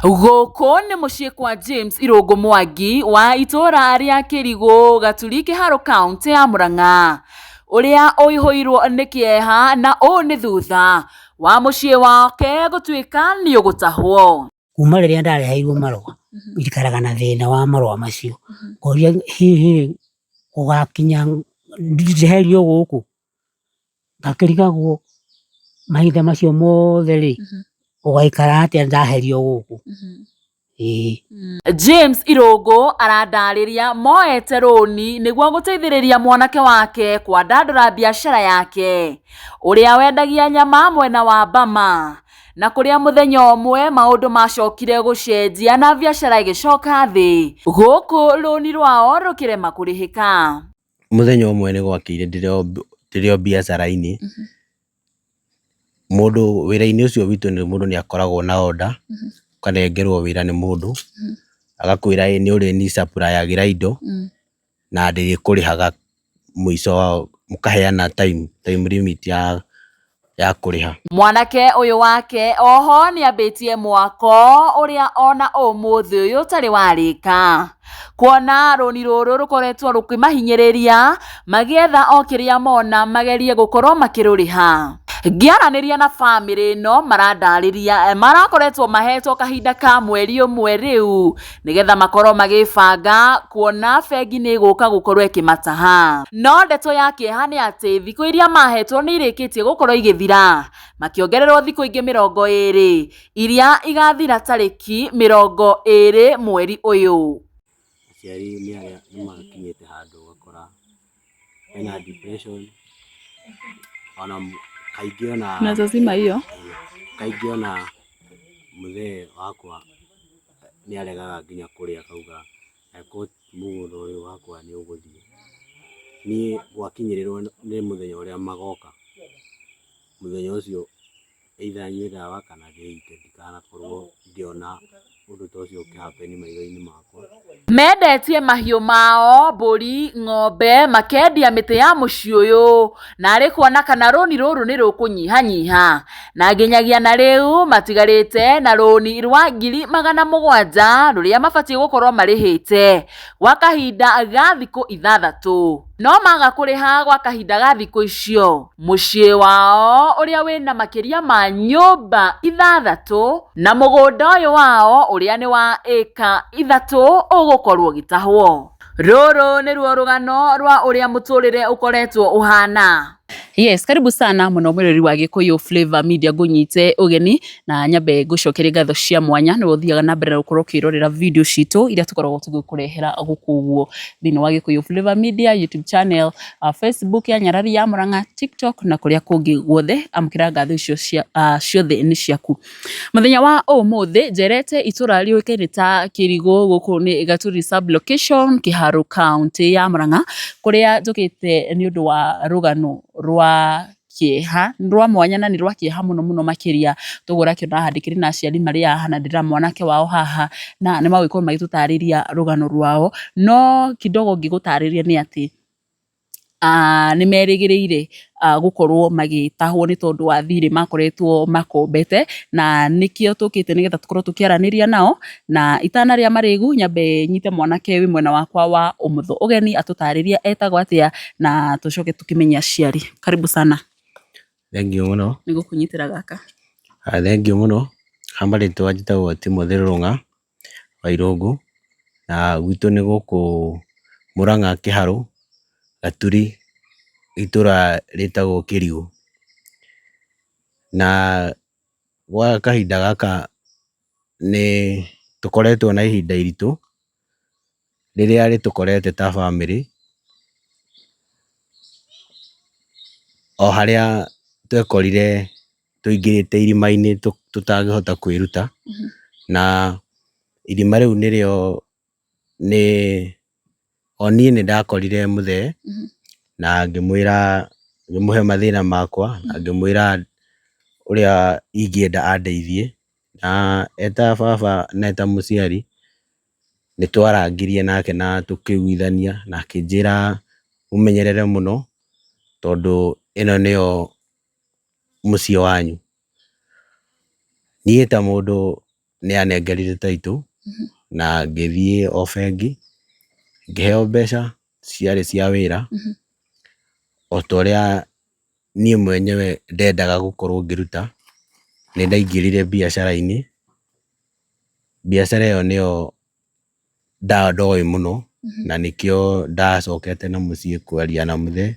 Gũkũ nĩ mũciĩ kwa James Irũngũ Mwangi wa itũũra rĩa Kĩrigũ, Gaturi, Kĩharũ, kauntĩ ya Mũrang'a, ũrĩa ũihũirwo nĩ kĩeha na ũũ nĩ thutha wa mũciĩ wake gũtuĩka nĩ ũgũtahwo. Kuma rĩrĩa ndareheirwo marũa, njikaraga na thĩna wa marũa macio. Ngoria hihi gũgakinya njeherio gũkũ, ngakĩrigagwo mahinda macio mothe rĩ, gũgaikara atĩa ndaherio gũkũ? Ĩĩ. James Irũngũ arandarĩria moete rũni nĩguo gũteithĩrĩria mwanake wake kwandandũra biacara yake ũrĩa wendagia nyama mwena wa Bama na kũrĩa mũthenya ũmwe maũndũ macokire gũcenjia na biacara ĩgĩcoka thĩ gũkũ rũni rwao rũkĩrema kũrĩhĩka. Mũthenya ũmwe nĩ gwakĩire ndĩrĩ o biacara-inĩ, mũndũ wĩra-inĩ ũcio witũ mũndũ nĩ akoragwo na order, ũkanengerwo wĩra nĩ mũndũ, agakwĩra ĩ nĩ ũrĩni supply agĩra indo, na ndĩrĩkũrĩhaga mũico wa, mũkaheana time, time limit ya kũrĩha. Mwanake ũyũ wake oho nĩambĩtie mwako ũrĩa ona ũmũthĩ ũyũ ũtarĩ warĩka kuona rũni rũrũ rũkoretwo rũkĩmahinyĩrĩria magĩetha o kĩrĩa mona magerie gũkorwo makĩrũrĩha. Ngĩaranĩria na bamĩrĩ ĩno marandarĩria marakoretwo mahetwo kahinda ka mweri ũmwe rĩu nĩgetha makorwo magĩbanga kuona bengi nĩ ĩgũka gũkorwo ĩkĩmataha. No ndeto ya kĩeha nĩ atĩ thikũ iria mahetwo nĩ irĩkĩtie gũkorwo igĩthira makĩongererwo thikũ ingĩ 20 iria igathira tarĩki 20 mweri ũyũ. Aciari nĩ arĩa nĩ makinyĩte handũ ũgakora mena depression ona kaingĩ ona Unaweza zima hiyo. Kaingĩ ona mũthee wakwa nĩ aregaga nginya kũrĩa, akauga angĩkorwo mũgũnda ũyũ wakwa nĩ ũgũthiĩ, niĩ gwakinyĩrĩrwo nĩ mũthenya ũrĩa magoka, mũthenya ũcio either nyue ndawa kana ndĩite, ndikanakorwo ngĩona ũndũ ta ũcio ũkĩ happen maitho-inĩ makwa. Mendetie mahiũ mao mbũri, ng'ombe, makendia mĩtĩ ya mũciĩ ũyũ narĩ kuona kana rũni rũrũ nĩ rũkũnyihanyiha na nginyagia na rĩu matigarĩte na rũni rwa 700,000 rũrĩa mabatiĩ gũkorwo marĩhĩte gwa kahinda ga thikũ 6. No maga kũrĩha gwa kahinda ga thikũ icio, mũciĩ wao ũrĩa wĩna makĩria ma nyũmba 6 na mũgũnda ũyũ wao ũrĩa nĩ wa ĩka 3 ũgũkorwo ũgĩtahwo. Rũrũ nĩruo rũgano rwa ũrĩa mũtũrĩre ũkoretwo ũhana. Yes, karibu sana mũno mwĩrori wa Gĩkũyũ Flavor Media, ngũnyite ũgeni na nyambe ngũcokerie ngatho cia mwanya nĩwe ũthiaga na mbere na gũkorwo ũkĩrorera video citũ iria tũkoragwo tũgĩkũrehera gũkũ ũguo thĩinĩ wa Gĩkũyũ Flavor Media YouTube channel, Facebook ya Nyarari ya Mũrang'a, TikTok na kũrĩa kũngĩ guothe. Amũkĩra ngatho icio cia ciothe nĩ ciaku. Mũthenya wa ũmũthĩ njerete itũra rĩũĩkaine ta Kĩrigũ, gũkũ nĩ Gaturi sub location, Kĩharũ, county ya Mũrang'a, kũrĩa njũkĩte nĩ ũndũ wa rũgano rwa kĩeha, rwa mwanya na nĩ rwa kĩeha mũno mũno makĩria. Toguo ũrakĩona haha ndĩkĩrĩ na aciari marĩ haha na ndĩna mwanake wao haha na nĩ magũgĩkorwo magĩtũtarĩria rũgano rwao. No kidogo ngĩgũtarĩria nĩ atĩ nĩ merĩgĩrĩire gũkorwo magĩtahwo nĩ tondũ wa thirĩ makoretwo makombete, na nĩkĩo tũkĩte nĩgetha tũkorwo tũkĩaranĩria nao. Na itanarĩa marĩgu, nyambe nyite mwanake wĩ mwena wakwa wa ũmotho ũgeni atũtarĩrie etagwo atĩa na tũcoke tũkĩmenye aciari. Karibu sana. Thengiũ mũno. Nĩ gũkũnyitĩra gaka. Thengiũ mũno. Ha marĩtwa njĩtagwo Timothy Rũng'a wa Irũngũ, na gwitũ nĩ gũkũ Mũrang'a, Kĩharũ, Gaturi, itũra rĩtagwo Kĩrigũ. Na gwa kahinda gaka nĩ tũkoretwo na ihinda iritũ rĩrĩa rĩtũkorete ta bamĩrĩ, o harĩa twekorire tũingĩrĩte irima-inĩ tũtangĩhota kwĩruta, na irima rĩu nĩrĩo nĩ o niĩ nĩ ndakorire mũthee na ngĩmwĩra, ngĩmũhe mathĩna makwa na ngĩmwĩra ũrĩa ingĩenda andeithie, na eta baba na eta mũciari nĩ twarangirie nake na tũkĩiguithania na akĩnjĩra mũmenyerere mũno tondũ ĩno nĩyo mũciĩ wanyu. Niĩ ta mũndũ nĩ anengerire taitũ na ngĩthiĩ o bengi ngĩheo mbeca ciarĩ cia wĩra o ta ũrĩa niĩ mwenyewe ndendaga gũkorwo ngĩruta, nĩ ndaingĩrire biacara-inĩ, biacara ĩyo nĩyo ndoĩ mũno na nĩkĩo ndacokete na mũciĩ kwaria na mũthee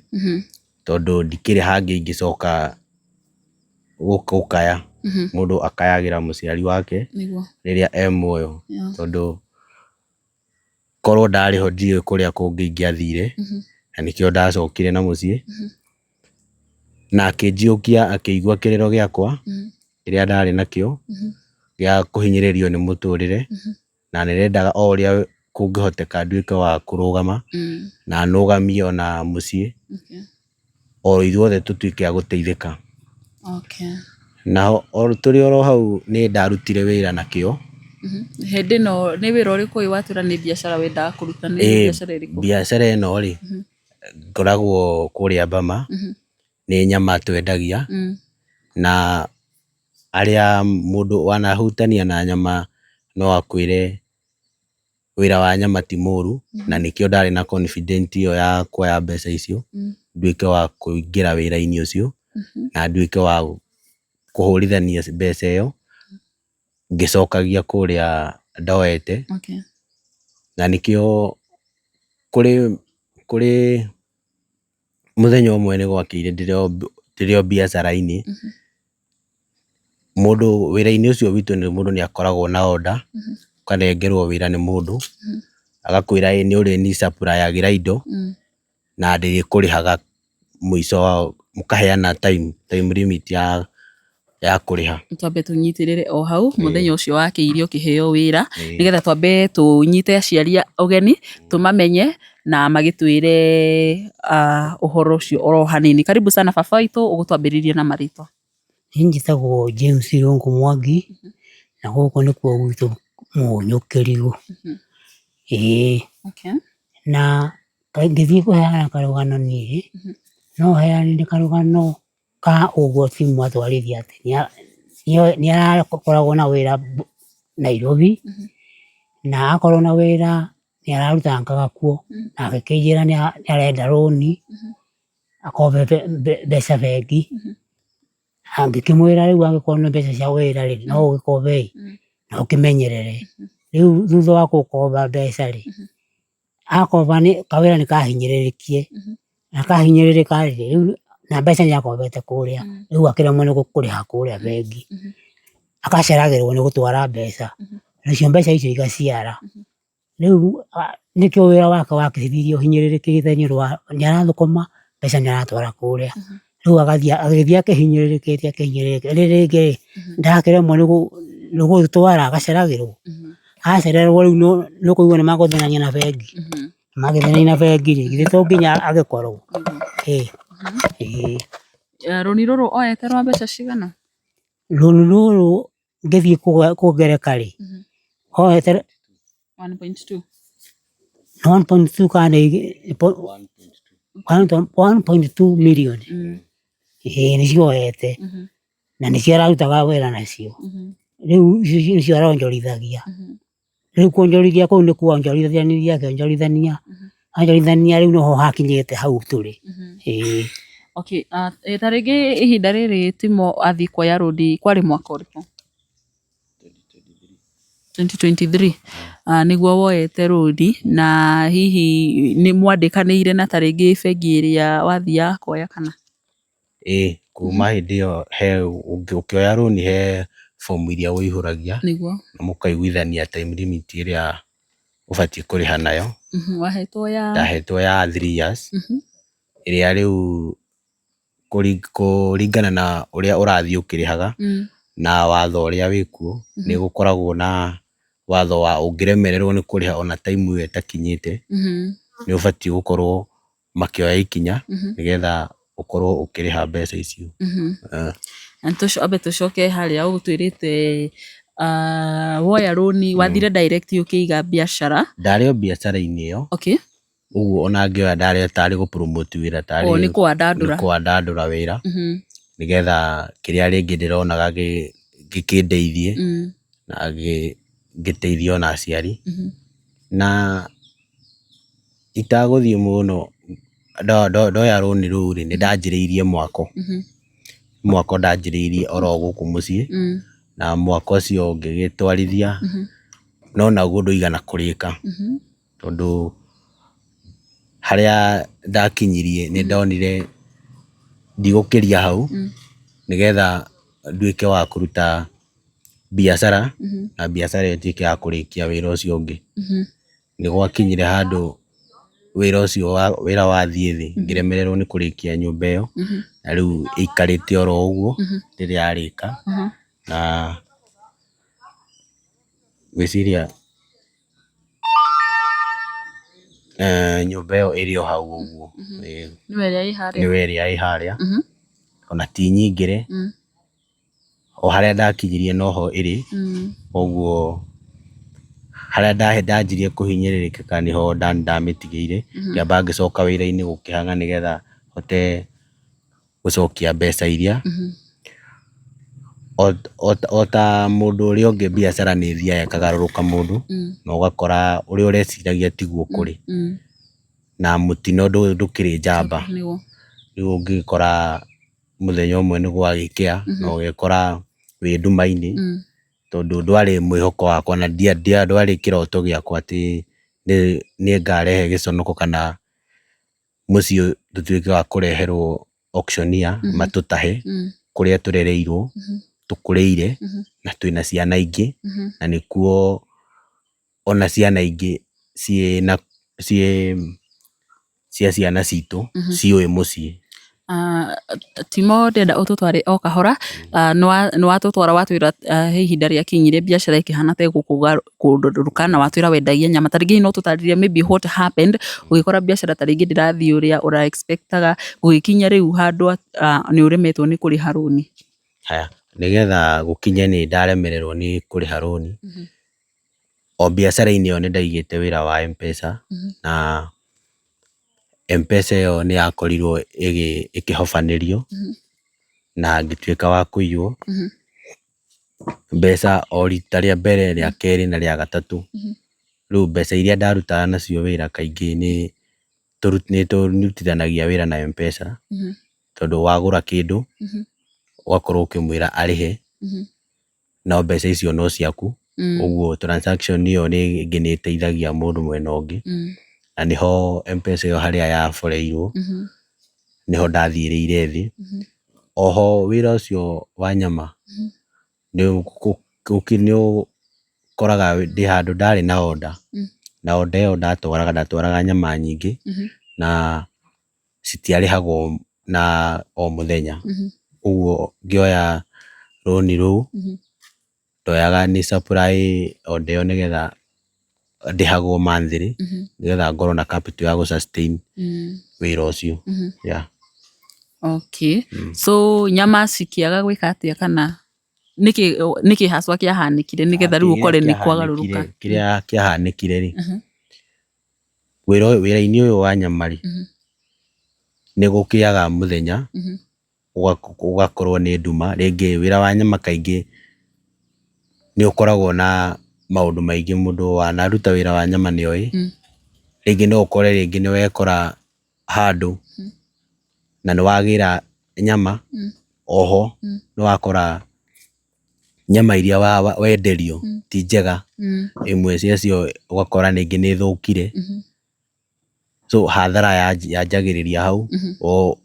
tondũ ndikĩrĩ hangĩ ingĩcoka gũkaya. Mũndũ akayagĩra mũciari wake rĩrĩa e muoyo tondũ korwo ndarĩ ho ndiũĩ kũrĩa kũngĩ ingĩathire na nĩkĩo ndacokire na mũciĩ na akĩnjiyũkia akĩigua kĩrĩro gĩakwa kĩrĩa ndarĩ nakĩo gĩa kũhinyĩrĩrio nĩ mũtũrĩre na nĩndendaga o ũrĩa kũngĩhoteka nduĩke wa kũrũgama na nũgamie ona mũciĩ o ithuothe tũtuĩke a gũteithĩka. Na tũrĩ oro hau nĩ ndarutire wĩra na kĩo. Hĩndĩ ĩno nĩ wĩra ũrĩkũ ũyũ watwĩra nĩ biacara wendaga kũruta nĩ biacara ĩrĩkũ? Biacara ĩno rĩ, ngoragwo kũrĩa Bama, nĩ nyama twendagia na arĩa mũndũ wanahutania na nyama no akwĩre wĩra wa nyama ti mũru na nĩkĩo ndarĩ na confident ĩyo ya kuoya mbeca icio nduĩke wa kũingĩra wĩra-inĩ ũcio na nduĩke wa kũhũrithania mbeca ĩyo ngĩcokagia kũrĩa ndoete na nĩkĩo kũrĩ mũthenya ũmwe nĩ gwakĩire ndĩrĩ o biacara-inĩ mũndũ wĩra-inĩ ũcio witũ mũndũ nĩ akoragwo na order ũkanengerwo wĩra nĩ mũndũ agakwĩra ĩ nĩ ũrĩni supply agĩra indo na ndĩrĩkũrĩhaga mũico wa mũkaheana time, time limit ya kũrĩha. Twambe tũnyitĩrĩre o hau mũthenya ũcio wakĩire ũkĩheo wĩra nĩgetha twambe tũnyite aciari ũgeni tũmamenye na magĩtwĩre ũhoro ũcio oro hanini. Karibu sana baba witũ ũgũtwambĩrĩria na marĩtwa. Niĩ njĩtagwo James Irũngũ Mwangi, na gũkũ nĩkuo gwitũ Mũnyũ Kĩrigũ. Ĩĩ na ngĩthiĩ kũheana karũgano niĩ, no heanire karũgano ka ũguo Timo atwarithia atĩ nĩ arakoragwo na wĩra Nairobi, na akorwo na wĩra nĩ ararutangaga kuo, na agĩkĩnjĩra nĩ arenda rũni, akombe mbeca bengi. Ngĩkĩmwĩra rĩu angĩkorwo nĩ mbeca cia wĩra rĩ, no ũgĩkombe ĩ, na ũkĩmenyerere. Rĩu thutha wa gũkomba mbeca rĩ, akomba nĩ kawĩra nĩ kahinyĩrĩrĩkie, na kahinyĩrĩrĩka rĩ, rĩu na mbeca nĩ akombete kũrĩa, rĩu akĩremwo nĩ kũrĩha kũrĩa bengi, agaceragĩrwo nĩ gũtwara mbeca, nacio mbeca icio igaciara. Rĩu nĩkĩo wĩra wake wakĩhithirie ũhinyĩrĩrĩkĩte nĩ ũndũ wa nĩ arathũkũma mbeca nĩ aratwara kũrĩa. Rĩu agathiĩ agĩthiĩ akĩhinyĩrĩrĩkĩte akĩhinyĩrĩrĩkĩte, rĩrĩ rĩngĩ rĩ, ndakĩremwo nĩ gũtwara agaceragĩrwo, acererwo rĩu nĩ ũkũigua nĩ magũthĩnania na bengi, magĩthĩnania na bengi rĩ, githĩ to nginya agĩkorwo ĩĩ ĩĩ. Rũni rũrũ oete rwa mbeca cigana? Rũni rũrũ ngĩthiĩ kũngereka rĩ, oete 1.2. 1.2 kana nĩ 1.2 million ĩĩ nĩcio oete na nĩcio ararutaga wĩra nacio. Rĩu icio nĩcio aronjorithagia. Rĩu kuonjorithia kũu nĩ kuonjorithania akĩonjorithania, onjorithania rĩu noho hakinyĩte hau tũrĩ. Ĩĩ. Okay, ta rĩngĩ ihinda rĩrĩ Timo athiĩ kuoya rũni kwarĩ mwaka ũrĩkũ? 2023 nĩguo woete rũni na hihi nĩ mwandĩkanĩire na ta rĩngĩ bengi ĩrĩa wathiaga kuoya kana? Ĩĩ kuma hĩndĩ ĩyo he ũkĩoya rũni he bomu iria ũihũragia Nĩguo. na mũkaiguithania time limit ĩrĩa ũbatiĩ kũrĩha nayo. Wahetwo ya? Ndahetwo ya 3 years ĩrĩa rĩu kũringana na ũrĩa ũrathiĩ ũkĩrĩhaga na watho ũrĩa wĩkuo nĩ gũkoragwo na watho wa ũngĩremererwo nĩ kũrĩha ona time ĩyo ĩtakinyĩte nĩ ũbatiĩ gũkorwo makĩoya ikinya nĩgetha ũkorwo ũkĩrĩha mbeca icio. Na ambe tũcoke harĩa ũgũtwĩrĩte woya rũni wathire direct ũkĩiga biacara. Ndarĩ o biacara-inĩ ĩyo. Ũguo ona ngĩoya ndarĩ tarĩ gũ promote wĩra tarĩ nĩ kũandandũra. Nĩ kũandandũra wĩra nĩgetha kĩrĩa rĩngĩ ndĩronaga gĩkĩndeithie. Na ngĩteithia ona aciari. Na itagũthiĩ mũno ndoya rũni rũu rĩ, nĩ ndanjĩrĩirie mwako. Mwako ndanjĩrĩirie oro gũkũ mũciĩ, na mwako ũcio ngĩgĩtwarithia, no naguo ndũigana kũrĩka, tondũ harĩa ndakinyirie nĩ ndonire ndigũkĩria hau, nĩgetha nduĩke wa kũruta biacara, na biacara ĩyo ĩtuĩke ya kũrĩkia wĩra ũcio ũngĩ. Nĩ gwakinyire handũ wĩra ũcio wĩra wathiĩ thĩ, ngĩremererwo nĩ kũrĩkia nyũmba ĩyo, na rĩu ĩikarĩte oro ũguo ndĩrĩ yarĩka, na ngwĩciria nyũmba ĩyo ĩrĩ o hau ũguo. Nĩyo ĩrĩa ĩ harĩa? Nĩyo ĩrĩa ĩ harĩa, ona ti nyingĩre, o harĩa ndakinyirie noho ĩrĩ, koguo harĩa ndanjirie kũhinyĩrĩrĩkĩka nĩho ndamĩtigĩire, ngĩamba ngĩcoka wĩra-inĩ gũkĩhang'a nĩgetha hote gũcokia mbeca iria, ota mũndũ ũrĩa ũngĩ biacara nĩ ĩthiaga ĩkagarũrũka mũndũ, na ũgakora ũrĩa ũreciragia tiguo kũrĩ, na mũtino ndũkĩrĩ njamba, rĩu ũngĩgĩkora mũthenya ũmwe nĩ gwagĩkĩa na ũgekora wĩ nduma-inĩ, tondũ ndwarĩ mwĩhoko wakwa na ndwarĩ kĩroto gĩakwa atĩ nĩ ngarehe gĩconoko kana mũciĩ tũtuĩke wa kũreherwo auctioneer matũtahe kũrĩa tũrereirwo, tũkũrĩire na twĩna ciana ingĩ, na nĩkuo ona ciana ingĩ ciĩna ciĩ cia ciana citũ ciũĩ mũciĩ. Timo ndĩrenda ũtũtware o kahora, nĩ watũtwara watwĩra he ihinda rĩakinyire biacara ĩkĩhana ta ĩgũkũgarũrũka na watwĩra wendagia nyama, ta rĩngĩ no ũtũtarĩrie maybe what happened ũgĩkora biacara ta rĩngĩ ndĩrathiĩ ũrĩa ũra expect aga, gũgĩkinya rĩu handũ nĩ ũremetwo nĩ kũrĩha rũni. Haya, nĩgetha gũkinye nĩ ndaremererwo nĩ kũrĩha rũni, o biacara-inĩ ĩyo nĩ ndaigĩte wĩra wa M-Pesa, na M-Pesa ĩyo nĩ yakorirwo ĩkĩhobanĩrio na ngĩtuĩka wa kũiywo mbeca o rita rĩa mbere, rĩa kerĩ na rĩa gatatũ. Rĩu mbeca iria ndarutaga nacio wĩra kaingĩ nĩ tũrutithanagia wĩra na M-Pesa, tondũ wagũra kĩndũ ũgakorwo ũkĩmwĩra arĩhe, no mbeca icio no ciaku, ũguo transaction ĩyo rĩngĩ nĩ ĩteithagia mũndũ mwena ũngĩ, na nĩho M-Pesa ĩyo harĩa yaboreirwo, nĩho ndathiĩrĩire thĩ. Oho wĩra ũcio wa nyama nĩ ũkoraga ndĩ handũ ndarĩ na order, na order ĩyo ndatwaraga, ndatwaraga nyama nyingĩ, na citiarĩhagwo na o mũthenya, ũguo ngĩoya rũni rũu, ndoyaga nĩ supply order ĩyo nĩgetha ndĩhagwo monthly, nĩgetha ngorwo na capital ya gũ sustain wĩra ũcio, yeah. Okay. So nyama cikĩaga gwĩka atĩa kana nĩkĩ haswa kĩahanĩkire nĩgetha rĩu ũkore nĩ kwagarũrũka? Kĩrĩa kĩahanĩkire rĩ, wĩra-inĩ ũyũ wa nyama rĩ, nĩ gũkĩaga mũthenya ũgakorwo nĩ nduma, rĩngĩ wĩra wa nyama kaingĩ nĩ ũkoragwo na maũndũ maingĩ, mũndũ wanaruta wĩra wa nyama nĩ oĩ, rĩngĩ no ũkore rĩngĩ nĩ wekora handũ na nĩ wagĩra nyama, oho nĩ wakora nyama iria wenderio ti njega, imwe ciacio ũgakora rĩngĩ nĩ ithũkire, so hathara yanjagĩrĩria hau,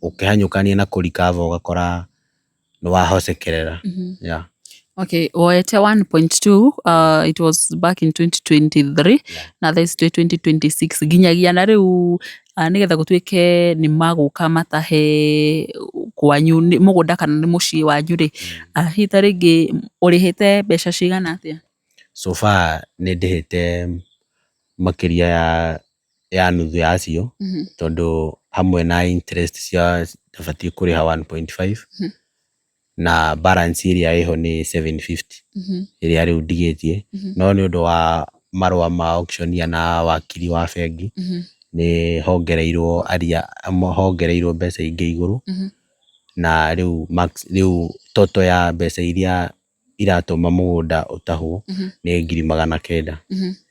ũkĩhanyũkania na kũ recover ũgakora nĩ wahocekerera, yeah. Okay, woete 1.2, it was back in 2023 na thaa ici twĩ 2026, nginyagia na rĩu nĩgetha gũtuĩke nĩ magũka matahe kwanyu mũgũnda kana nĩ mũciĩ wanyu rĩ, hihi ta rĩngĩ ũrĩhĩte mbeca cigana atĩa? So far nĩ ndĩhĩte makĩria ya nuthu yacio, tondũ hamwe na interest cia ndabatiĩ kũrĩha 1.5, na balance ĩrĩa ĩho nĩ 750 ĩrĩa rĩu ndigĩtie, no nĩ ũndũ wa marũa ma auctioneer na wakiri wa bengi nĩ hongereirwo aria hongereirwo mbeca ingĩ igũrũ, na rĩu max, rĩu total ya mbeca iria iratũma mũgũnda ũtahwo nĩ 900,000.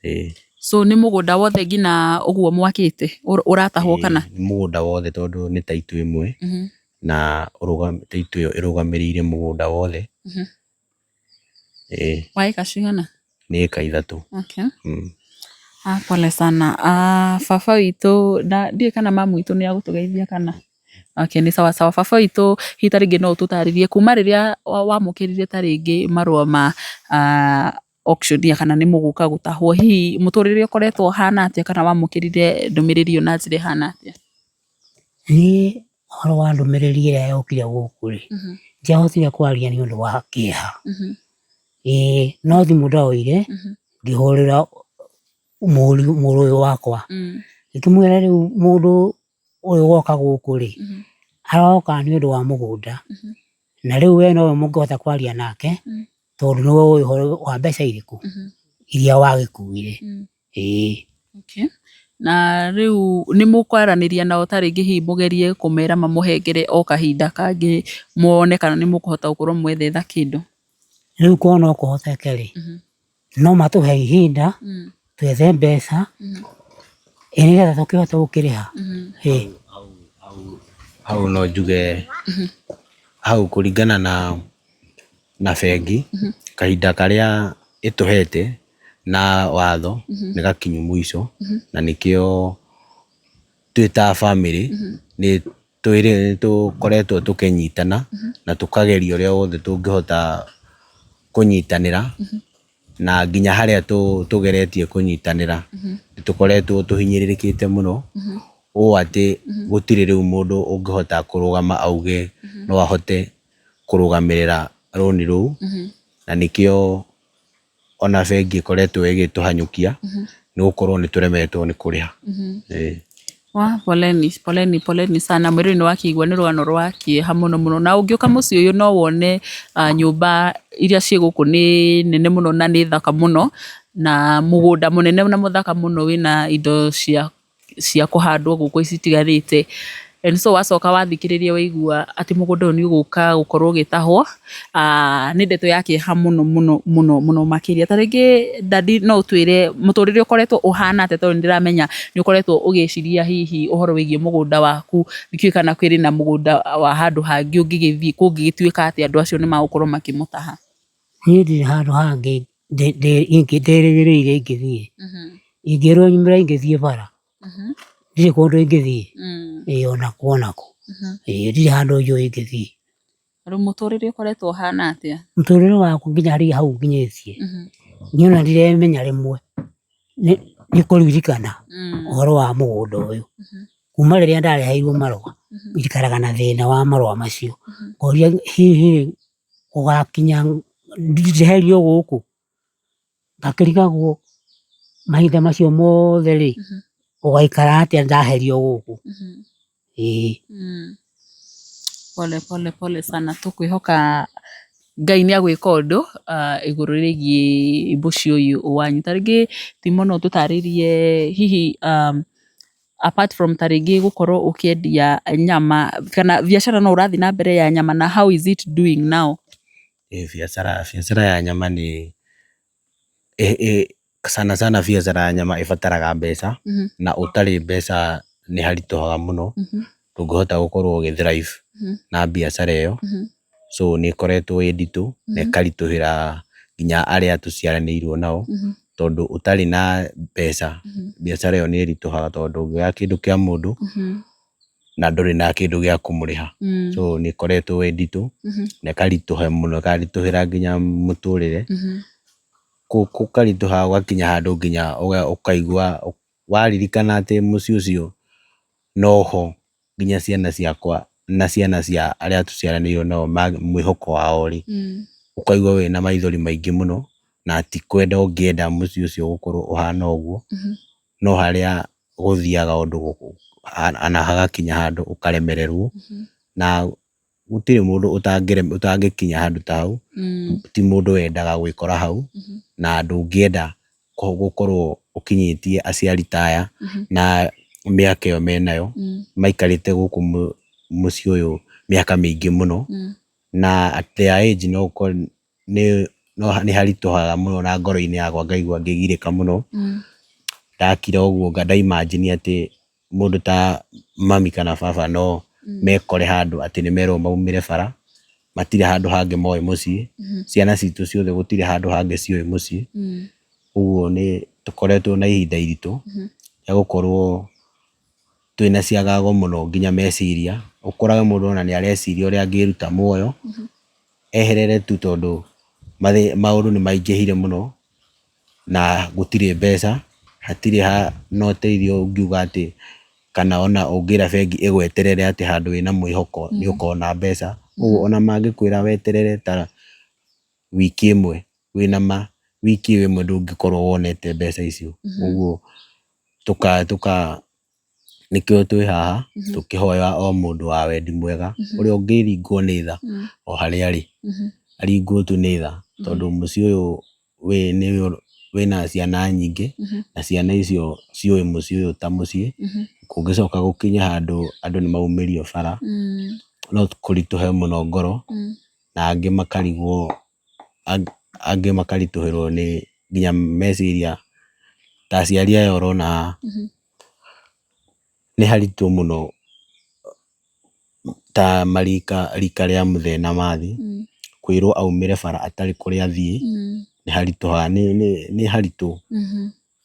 Ĩĩ. So nĩ mũgũnda wothe nginya ũguo mwakĩte ũratahwo kana? Nĩ mũgũnda wothe tondũ nĩ taitũ ĩmwe na taitũ ĩyo ĩrũgamĩrĩire mũgũnda wothe. Ĩĩ. Wa ĩka cigana? Nĩ ĩka 3. Okay. Ah, pole sana. Ah, baba witũ na ndiũĩ kana mamu witũ nĩ agũtũgeithia kana? Okay, nĩ sawa sawa. Baba witũ hihi ta rĩngĩ no ũtũtarĩrie kuma rĩrĩa wamũkĩrire ta rĩngĩ marũa ma auction ya kana nĩ mũgũka gũtahwo, hihi mũtũrĩre ũkoretwo ũhana atĩa kana wamũkĩrire ndũmĩrĩri ĩyo na njĩra ĩhana atĩa? Niĩ ũhoro wa ndũmĩrĩri ĩrĩa yokire gũkũ rĩ, ndiahotire kwaria nĩ ũndũ wa kĩeha. Ĩĩ no thimũ ndoire ngĩhũrĩra mũriũ mũrũ ũyũ wakwa, ngĩkĩmwĩra rĩu mũndũ ũyũ woka gũkũ rĩ, aroka nĩ ũndũ wa mũgũnda, na rĩu we nowe mũngĩhota kwaria nake, tondũ nĩwe ũĩ ũhoro wa mbeca irĩkũ, iria wagĩkuire. Ĩĩ. Okay. Na rĩu nĩ mũkwaranĩria nao ta rĩngĩ hihi mũgerie kũmera mamũhengere o kahinda kangĩ muone kana nĩ mũkũhota gũkorwo mwethetha kĩndũ? Rĩu korwo no kũhoteke rĩ, no matũhe ihinda twethe mbeca ĩ nĩgetha tũkĩhote gũkĩrĩha. Ĩĩ. Hau no njuge hau kũringana na bengi kahinda karĩa ĩtũhete na watho nĩ gakinyu mũico na nĩkĩo twĩ ta bamĩrĩ nĩ tũkoretwo tũkĩnyitana na tũkageria ũrĩa wothe tũngĩhota kũnyitanĩra na nginya harĩa tũgeretie kũnyitanĩra nĩ tũkoretwo tũhinyĩrĩrĩkĩte mũno ũũ atĩ gũtirĩ rĩu mũndũ ũngĩhota kũrũgama auge no ahote kũrũgamĩrĩra rũni rũu na nĩkĩo ona bengi ĩkoretwo ĩgĩtũhanyũkia nĩ gũkorwo nĩ tũremetwo nĩ kũrĩha. Ĩĩ. Wa poleni poleni poleni sana mwĩrĩ nĩ wakĩigua nĩ rũgano rwa kĩeha mũno mũno na ũngĩũka mũciĩ ũyũ no wone nyũmba iria ciĩ gũkũ nĩ nene mũno na nĩ thaka mũno na mũgũnda mũnene na mũthaka mũno wĩna indo cia kũhandwo gũkũ citiganĩte. And so wacoka wathikĩrĩria waigua atĩ mũgũnda ũyũ nĩ ũgũka gũkorwo ũgĩtahwo, nĩ ndeto ya kĩeha mũno mũno mũno mũno makĩria. Ta rĩngĩ daddy no ũtwĩre mũtũrĩre ũkoretwo ũhana atĩa tondũ nĩ ndĩramenya nĩ ũkoretwo ũgĩciria hihi ũhoro wĩgiĩ mũgũnda waku, ndikĩũĩ kana kũrĩ na mũgũnda wa handũ hangĩ ũngĩgĩthiĩ kũngĩgĩtuĩka atĩ andũ acio nĩ magũkorwo makĩmũtaha. Niĩ ndirĩ handũ hangĩ ndĩrĩgĩrĩire ingĩthiĩ. Ingĩrwo nyumĩre ingĩthiĩ bara, ndirĩ kũndũ ingĩthiĩ. Ĩĩ ona kũ ona kũ. Ĩĩ ndirĩ handũ njũĩ ingĩthiĩ. Rĩu mũtũrĩre ũkoretwo ũhana atĩa? Mũtũrĩre wakwa nginya harĩa hau nginyĩtie, niĩ ona ndiremenya rĩmwe nĩ kũririkana ũhoro wa mũgũnda ũyũ. Kuma rĩrĩa ndareheirwo marũa, njikaraga na thĩna wa marũa macio. Ngoria hihi gũgakinya njeherio gũkũ, ngakĩrigagwo mahinda macio mothe rĩ, gũgaikara atĩa ndaherio gũkũ. Ĩĩ. Pole pole pole sana, tũkwĩhoka Ngai nĩ agwĩka ũndũ igũrũ rĩgiĩ mũciĩ ũyũ wanyu. Ta rĩngĩ Timo no ũtũtarĩrie hihi apart from ta rĩngĩ gũkorwo ũkĩendia nyama kana biacara no ũrathiĩ na mbere ya nyama na how is it doing now? Ĩĩ biacara biacara ya nyama nĩ sana sana biacara ya nyama ĩbataraga mbeca na ũtarĩ mbeca nĩ haritũhaga mũno, ndũngĩhota gũkorwo ũgĩ thrive na biacara ĩyo, so nĩ ĩkoretwo ĩ nditũ na ĩkaritũhĩra nginya arĩa tũciaranĩirwo nao, tondũ ũtarĩ na mbeca biacara ĩyo nĩ ĩritũhaga tondũ ndũngĩoya kĩndũ kĩa mũndũ na ndũrĩ na kĩndũ gĩa kũmũrĩha, so nĩ ĩkoretwo ĩ nditũ na ĩkaritũha mũno ĩkaritũhĩra nginya mũtũrĩre, gũkaritũha gũgakinya handũ nginya ũkaigua waririkana atĩ mũciĩ ũcio noho nginya ciana ciakwa na ciana cia arĩa tũciaranĩirwo nao mwĩhoko wao rĩ, ũkaigua wĩna maithori maingĩ mũno na ti kwenda ũngĩenda mũciĩ ũcio gũkorwo ũhana ũguo, no harĩa gũthiaga ũndũ na hagakinya handũ ũkaremererwo na gũtirĩ mũndũ ũtangĩkinya handũ ta hau, ti mũndũ wendaga gwĩkora hau na ndũngĩenda gũkorwo ũkinyĩtie aciari ta aya na mĩaka ĩyo menayo, maikarĩte gũkũ mũciĩ ũyũ mĩaka mĩingĩ mũno na at their age no ũkore nĩ no nĩ haritũhaga mũno na ngoro-inĩ yakwa ngaigua ngĩgirĩka mũno. Ndakira ũguo nda imagine atĩ mũndũ ta mami kana baba no mekore handũ atĩ nĩ merwo maumĩre bara, matirĩ handũ hangĩ moĩ mũciĩ, ciana citũ ciothe gũtirĩ handũ hangĩ ciũĩ mũciĩ. Ũguo nĩ tũkoretwo na ihinda iritũ rĩa gũkorwo twĩna ciagago mũno nginya meciria, ũkorage mũndũ ona nĩ areciria ũrĩa angĩruta muoyo, eherere tu tondũ maũndũ nĩ maingĩhire mũno na gũtirĩ mbeca, hatirĩ na ũteithio ũngiuga atĩ kana ona ũngĩra bengi ĩgweterere atĩ handũ wĩna mwĩhoko nĩ ũkona mbeca. Ũguo ona mangĩkwĩra weterere ta wiki ĩmwe wĩna ma wiki ĩyo ĩmwe ndũngĩkorwo wonete mbeca icio. Ũguo nĩkĩo twĩ haha tũkĩhoya o mũndũ wa wendi mwega ũrĩa ũngĩringwo nĩ tha o harĩa arĩ, aringwo tu nĩ tha tondũ mũciĩ ũyũ wĩna ciana nyingĩ na ciana icio ciũĩ mũciĩ ũyũ ta mũciĩ. Kũngĩcoka gũkinye handũ andũ nĩ maumĩrio bara no kũritũhe mũno ngoro na angĩ makarigwo, angĩ makaritũhĩrwo nĩ nginya meciria ta aciari aya ũrona haha, nĩ haritũ mũno ta marika rika rĩa mũthee na mathi, kwĩrwo aumĩre bara atarĩ kũrĩa athiĩ, nĩ haritũhaga, nĩ haritũ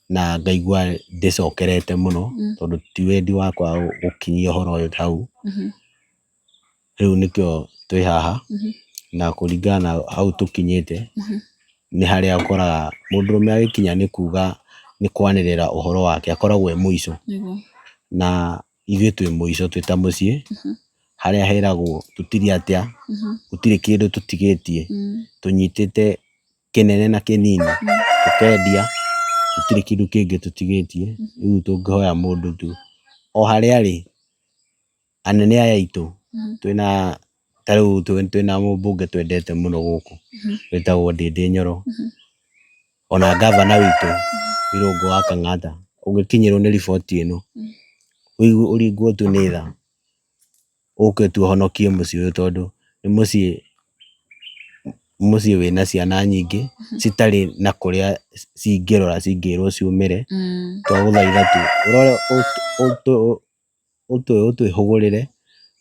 na ngaigua ndĩcokerete mũno tondũ ti wendi wakwa gũkinyia ũhoro ũyũ hau. Rĩu nĩkĩo twĩ haha na kũringana na hau tũkinyĩte nĩ harĩa ũkoraga mũndũrũme agĩkinya nĩ kuga nĩ kwanĩrĩra ũhoro wake akoragwo e mũico. Na ithuĩ twĩ mũico twĩ ta mũciĩ harĩa heragwo tũtirĩ atĩa, gũtirĩ kĩndũ tũtigĩtie, tũnyitĩte kĩnene na kĩnini tũkendia, gũtirĩ kĩndũ kĩngĩ tũtigĩtie. Rĩu tũngĩhoya mũndũ tu o harĩa arĩ, anene aya aitũ twĩna ta rĩu twĩna mũmbunge twendete mũno gũkũ wĩtagwo Ndĩndĩ Nyoro, ona ngavana witũ Irũngũ wa Kang'ata, ũngĩkinyĩrwo nĩ riboti ĩno ũringwo tu nĩ tha, ũke tu ũhonokie mũciĩ ũyũ tondũ nĩ mũciĩ wĩna ciana nyingĩ citarĩ na kũrĩa cingĩrora cingĩrwo ciumĩre, twagũthaitha tu ũrore ũtwĩhũgũrĩre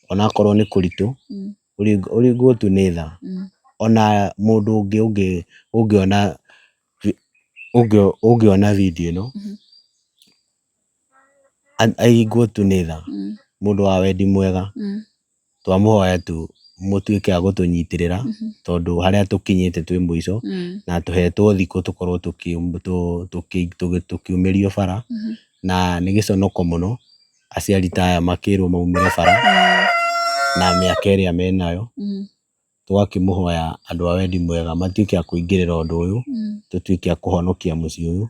onakorwo nĩ kũritũ, ũringwo tu nĩ tha. Ona mũndũ ũngĩ ũngĩona video ĩno, aringwo tu nĩ tha, mũndũ wa wendi mwega, twamũhoya tu mũtuĩke a gũtũnyitĩrĩra tondũ harĩa tũkinyĩte twĩ mũico na tũhetwo thikũ tũkorwo tũkiumĩrio bara na nĩ gĩconoko mũno aciari ta aya makĩrwo maumĩre bara na mĩaka ĩrĩa menayo. Tũgakĩmũhoya andũ a wendi mwega matuĩke a kũingĩrĩra ũndũ ũyũ, tũtuĩke a kũhonokia mũciĩ ũyũ,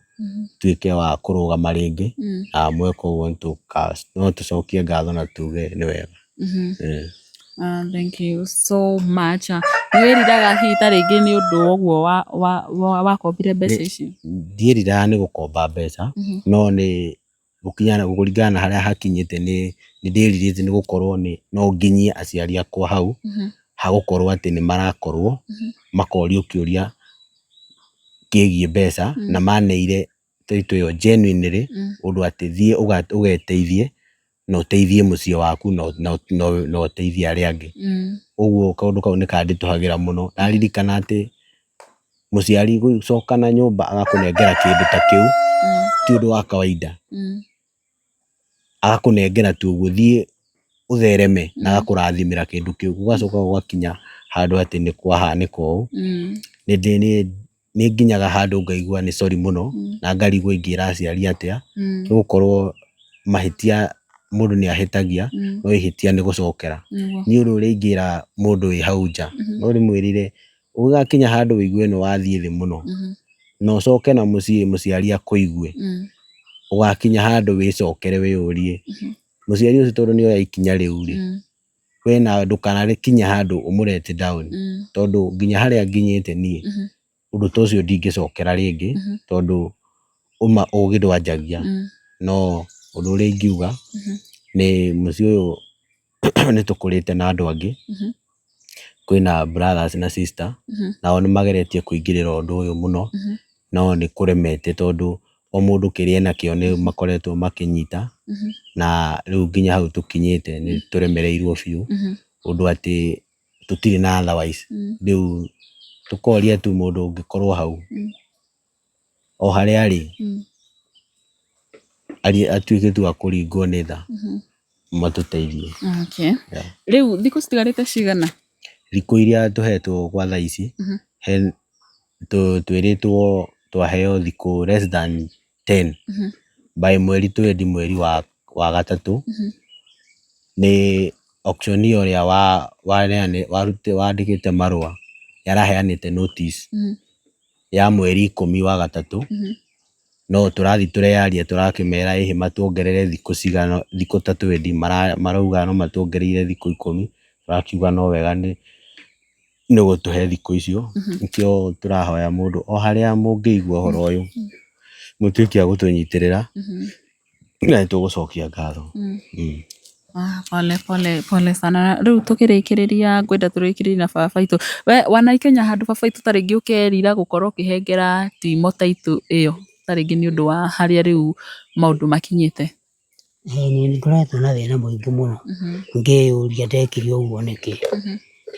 tuĩke wa kũrũgama rĩngĩ na mweka ũguo no tũcokie ngatho na tuge nĩ wega. Thank you so much. Nĩ wĩriraga hihi ta rĩngĩ nĩ ũndũ wa ũguo wakombire mbeca icio? Ndiĩriraga nĩ gũkomba mbeca, no nĩ kũringana na harĩa hakinyĩte nĩ ndĩrirĩte nĩ gũkorwo no nginyie aciari akwa hau, hagũkorwo atĩ nĩ marakorwo makorio kĩũria kĩgiĩ mbeca na maneire title ĩyo genuinely ũndũ atĩ thiĩ ũgeteithie na ũteithie mũciĩ waku na ũteithie arĩa angĩ. Ũguo kaũndũ kau nĩ kanditũhagĩra mũno ndaririkana atĩ mũciari gũcoka na nyũmba agakũnengera kĩndũ ta kĩu ti ũndũ wa kawaida. Agakũnengera tu ũguo thiĩ ũthereme na agakũrathimĩra kĩndũ kĩu. Gũgacoka gũgakinya handũ atĩ nĩ kwahanĩka ũũ. Nĩ nginyaga handũ ngaigua nĩ sorry mũno na ngarigwo ingĩra aciari atĩa nĩ gũkorwo mahĩtia mũndũ nĩ ahĩtagia no ihĩtia nĩ gũcokera. Niĩ ũndũ ũrĩa ingĩra mũndũ wĩ hau nja no ndĩmwĩrire ũgĩgakinya handũ ũigue nĩ wathiĩ thĩ mũno na ũcoke na mũciĩ mũciari akũigue, ũgakinya handũ wĩcokere wĩyũrie mũciari ũcio tondũ nĩ oya ikinya rĩu rĩ, we nawe ndũkanakinye handũ ũmũ let down tondũ nginya harĩa nginyĩte niĩ ũndũ ta ũcio ndingĩcokera rĩngĩ tondũ ũma ũgĩ ndwanjagia. No ũndũ ũrĩa ingiuga nĩ mũciĩ ũyũ nĩ tũkũrĩte na andũ angĩ. Kwĩna brothers na sister, nao nĩ mageretie kũingĩrĩra ũndũ ũyũ mũno, no nĩ kũremete tondũ o mũndũ kĩrĩa enakĩo nĩ makoretwo makĩnyita, na rĩu nginya hau tũkinyĩte nĩ tũremereirwo biũ, ũndũ atĩ tũtirĩ na otherwise. Rĩu tũkoria tu mũndũ ũngĩkorwo hau, o harĩa arĩ, atuĩke tu wa kũringwo nĩ tha, matũteithie. Okay. Yeah. Rĩu thikũ citigarĩte cigana? Thikũ iria tũhetwo gwa thaa ici, he twĩrĩtwo twaheo thikũ less than 10 by mweri twendi mweri wa gatatũ, nĩ auctioneer ũrĩa wandĩkĩte marũa nĩ araheanĩte notice ya mweri ikũmi wa gatatũ, no tũrathiĩ tũreyaria tũrakĩmera ĩhĩ matuongerere thikũ cigana, thikũ ta twendi, marauga no matuongereire thikũ ikũmi, tũrakiuga no wega nĩ gũtũhe thikũ icio, nĩkĩo tũrahoya mũndũ o harĩa mũngĩigua ũhoro ũyũ, mũtuĩke a gũtũnyitĩrĩra, na nĩ tũgũcokia ngatho. Ah, pole pole pole sana. Rĩu tũkĩrĩkĩrĩria ngwenda tũrĩkĩrĩrie na baba itũ. We wanaikenya handũ baba itũ ta rĩngĩ ũkerira gũkorwo ũkĩhengera timo taitũ ĩyo ta rĩngĩ nĩ ũndũ wa harĩa rĩu maũndũ makinyĩte. Ĩĩ niĩ nĩ ngoretwo na thĩna mũingĩ mũno ngĩyũria ndekire ũguo nĩkĩ.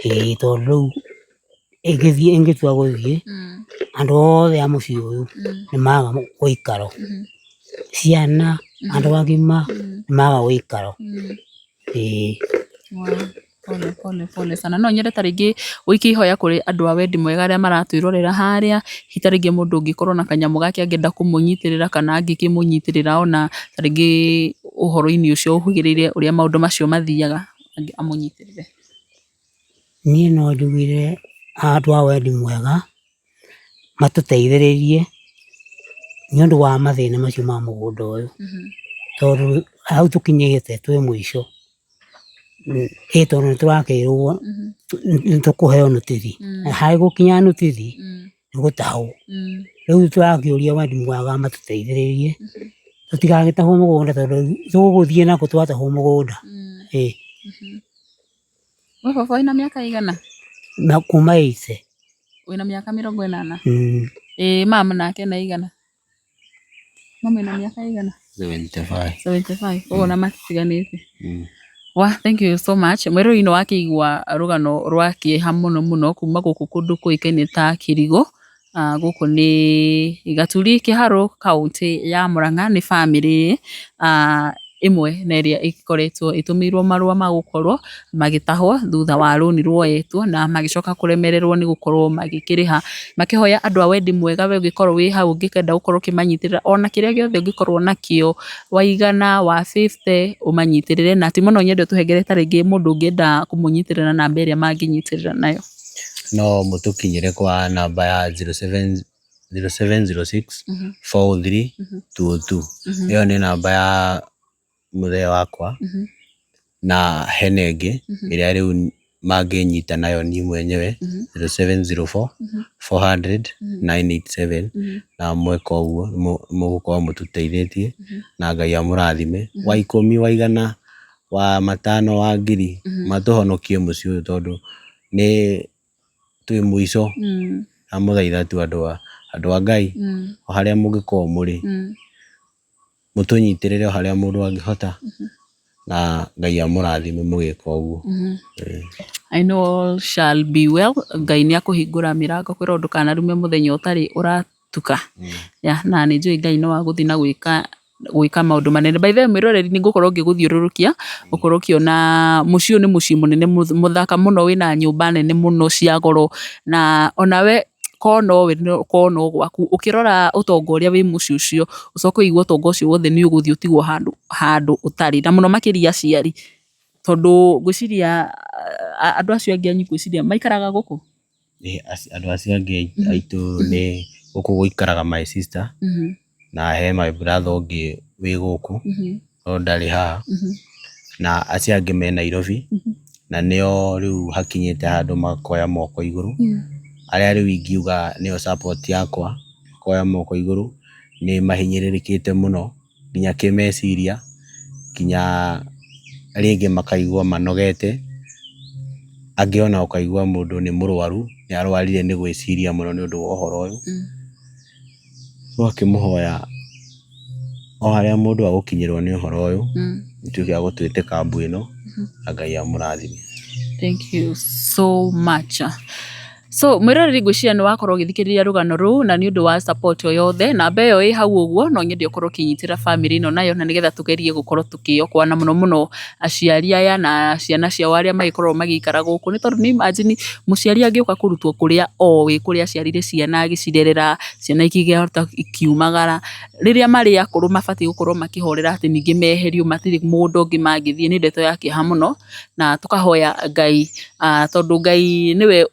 Ĩĩ tondũ rĩu ingĩthiĩ ingĩtua gũthiĩ, andũ othe a mũciĩ ũyũ nĩ maga ũikaro. Ciana, andũ agima nĩ maga ũikaro. Ĩĩ. Pole pole pole sana. No nyende ta rĩngĩ ũikie ihoya kũrĩ andũ a wendi mwega arĩa maratwĩrorera harĩa, hihi ta rĩngĩ mũndũ ũngĩkorwo na kanyamũ gake angĩenda kũmũnyitĩrĩra kana angĩkĩmũnyitĩrĩra ona ta rĩngĩ ũhoro-inĩ ũcio ũhĩgĩrĩire ũrĩa maũndũ macio mathiaga amũnyitĩrĩre. Niĩ no njugire andũ a wendi mwega matũteithĩrĩrie nĩ ũndũ wa mathĩna macio ma mũgũnda ũyũ, tondũ hau tũkinyĩte twĩ mũico. Ĩ tondũ nĩ tũrakĩrwo nĩ tũkũheo notice, na harĩ gũkinya notice nĩ gũtahwo. Rĩu tũrakĩũria wendi mwega matũteithĩrĩrie tũtigagĩtahwo mũgũnda tondũ tũgũthiĩ nakũ twatahwo mũgũnda. Ĩ. We baba wĩna mĩaka ĩigana? Na kuma 80. Wĩna mĩaka 80? Ĩ mama nake ena ĩigana? Mama ena mĩaka ĩigana? 75. 75. Ũguo ona matitiganĩte. Wa, thank you so much. Mwĩroreri nĩ wakĩigua rũgano rwa kĩeha mũno mũno kuma gũkũ kũndũ kũĩkaine ta Kĩrigũ. Gũkũ nĩ Gaturi Kĩharũ kaũntĩ ya Mũrang'a, nĩ bamĩrĩ ĩmwe na ĩrĩa ĩkoretwo ĩtũmĩirwo marũa ma gũkorwo magĩtahwo thutha wa rũni ruoetwo na magĩcoka kũremererwo nĩ gũkorwo magĩkĩrĩha. Makĩhoya andũ a wendi mwega we ũngĩkorwo wĩ hau ũngĩkenda gũkorwo ũkĩmanyitĩrĩra ona kĩrĩa gĩothe ũngĩkorwo nakĩo, wa igana, wa fifty, ũmanyitĩrĩre. Na ti mũno nyende ũtũhengere ta rĩngĩ mũndũ ũngĩenda kũmũnyitĩrĩra namba ĩrĩa mangĩnyitĩrĩra nayo. No mũtũkinyĩre kwa namba ya 0706 403 202. Ĩyo nĩ namba ya mũthee wakwa, na hena ĩngĩ ĩrĩa rĩu mangĩnyita nayo niĩ mwenyewe 0704 400 987, na mweka ũguo mũgũkorwo mũtũteithĩtie, na Ngai amũrathime. Wa ikũmi, wa igana, wa matano, wa ngiri, matũhonokie mũciĩ ũyũ tondũ nĩ twĩ mũico. Ndamũthaitha tu andũ a Ngai, o harĩa mũngĩkorwo mũrĩ, mũtũnyitĩrĩre o harĩa mũndũ angĩhota, na Ngai amũrathime mũgĩka ũguo. I know all shall be well. Ngai nĩ akũhingũra mĩrango kwĩrwo ndũkanarume mũthenya ũtarĩ ũratuka. Yeah, na nĩ njũĩ Ngai no agũthiĩ na gwĩka maũndũ manene. By the way mwĩroreri nĩ ngũkorwo ngĩgũthiũrũrũkia ũkorwo ũkĩona mũciĩ ũyũ nĩ mũciĩ mũnene mũthaka mũno wĩna nyũmba nene mũno cia goro, na onawe korwo nowe korwo no gwaku ũkĩrora ũtonga ũrĩa wĩ mũciĩ ũcio ũcoke ũigue ũtonga ũcio wothe nĩ ũgũthiĩ ũtigwo handũ ũtarĩ, na mũno makĩria aciari, tondũ ngwĩciria andũ acio angĩ anyu ngwĩciria maikaraga gũkũ? Andũ acio angĩ aitũ nĩ gũkũ gũikaraga my sister, na he my brother ũngĩ wĩ gũkũ no ndarĩ haha, na acio angĩ me Nairobi, na nĩo rĩu hakinyĩte handũ makoya moko igũrũ, arĩa rĩu ingiuga nĩo support yakwa, makoya moko igũrũ, nĩ mahinyĩrĩrĩkĩte mũno nginya kĩmeciria, nginya rĩngĩ makaigua manogete. Angĩ ona ũkaigua mũndũ nĩ mũrwaru, nĩ arwarire nĩ gwĩciria mũno nĩ ũndũ wa ũhoro ũyũ. Ũgakĩmũhoya o harĩa mũndũ agũkinyĩrwo nĩ ũhoro ũyũ, atuĩke wa gũtwĩtĩka mbu ĩno, na Ngai amũrathime. Thank you so much. So mwĩroreri, ngwĩciria nĩ wakorwo ũgĩthikĩrĩria rũgano rũu, na nĩ ũndũ wa support o yothe, namba ĩyo ĩ hau ũguo, no nyende ũkorwo ũkĩnyitĩra family ĩno nayo, na nĩgetha tũgerie gũkorwo tũkĩokoa na mũno mũno aciari aya na ciana ciao arĩa magĩkoragwo magĩikara gũkũ, nĩ tondũ nĩ imagine mũciari angĩũka kũrutwo kũrĩa oĩ, kũrĩa aciarire ciana, agĩcirerera ciana, ikĩhota ikiumagara, rĩrĩa marĩ akũrũ mabatiĩ gũkorwo makĩhorera atĩ ningĩ meherio, matirĩ mũgũnda ũngĩ mangĩthiĩ. Nĩ ndeto ya kĩeha mũno, na tũkahoya Ngai, tondũ Ngai nĩwe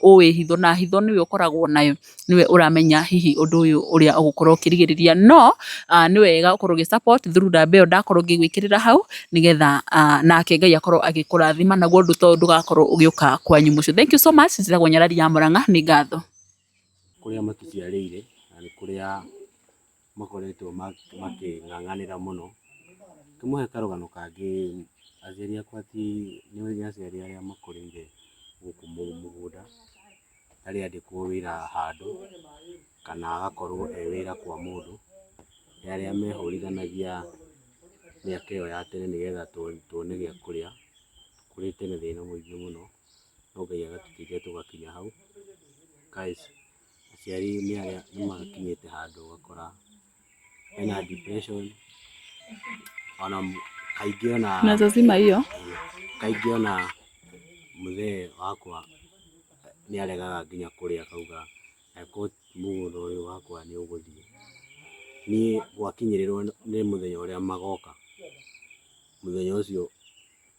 ũĩ hitho, na hitho nĩwe ũkoragwo nayo, nĩwe ũramenya hihi ũndũ ũyũ ũrĩa ũgũkorwo ũkĩrigĩrĩria. No nĩ wega ũkorwo ũgĩ support through namba ĩyo ndakorwo ngĩgwĩkĩrĩra hau, nĩgetha nake Ngai akorwo agĩkũrathima, naguo ũndũ ta ũyũ ndũgakorwo ũgĩũka kwanyu mũciĩ. Thank you so much. Njĩtagwo Nyarari ya Mũrang'a, nĩ ngatho. Kũrĩa matũciarĩire na nĩ kũrĩa makoretwo makĩng'ang'anĩra mũno. Ngĩmũhe karũgano kangĩ, aciari akwa ti nĩ aciari arĩa makũrĩire gũkũ mũgũnda, arĩ andĩkwo wĩra handũ kana agakorwo e wĩra kwa mũndũ, nĩ arĩa mehũrithanagia mĩaka ĩyo ya tene nĩgetha tuone gĩa kũrĩa. Tũkũrĩte na thĩna mũingĩ mũno, no Ngai agatũteithia tũgakinya hau. Guys, aciari nĩ arĩa nĩ makinyĩte handũ ũgakora ena depression, ona kaingĩ ona Unaweza zima hiyo. Kaingĩ ona mũthee wakwa nĩ aregaga nginya kũrĩa, akauga angĩkorwo mũgũnda ũyũ wakwa nĩ ũgũthiĩ, niĩ gwakinyĩrĩrwo nĩ mũthenya ũrĩa magoka, mũthenya ũcio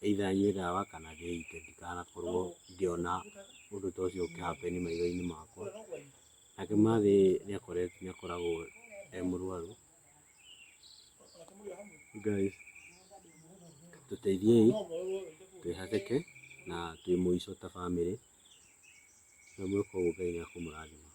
either nyue ndawa kana ndĩite, ndikanakorwo ngĩona ũndũ ta ũcio ũkĩ happen maitho-inĩ makwa. Nake mathĩ nĩ akoragwo e mũrwaru. Guys, tũteithiei twĩhatĩke na twĩ mũico ta bamĩrĩ, na mwĩka ũguo Ngai nĩ ekũmũrathima.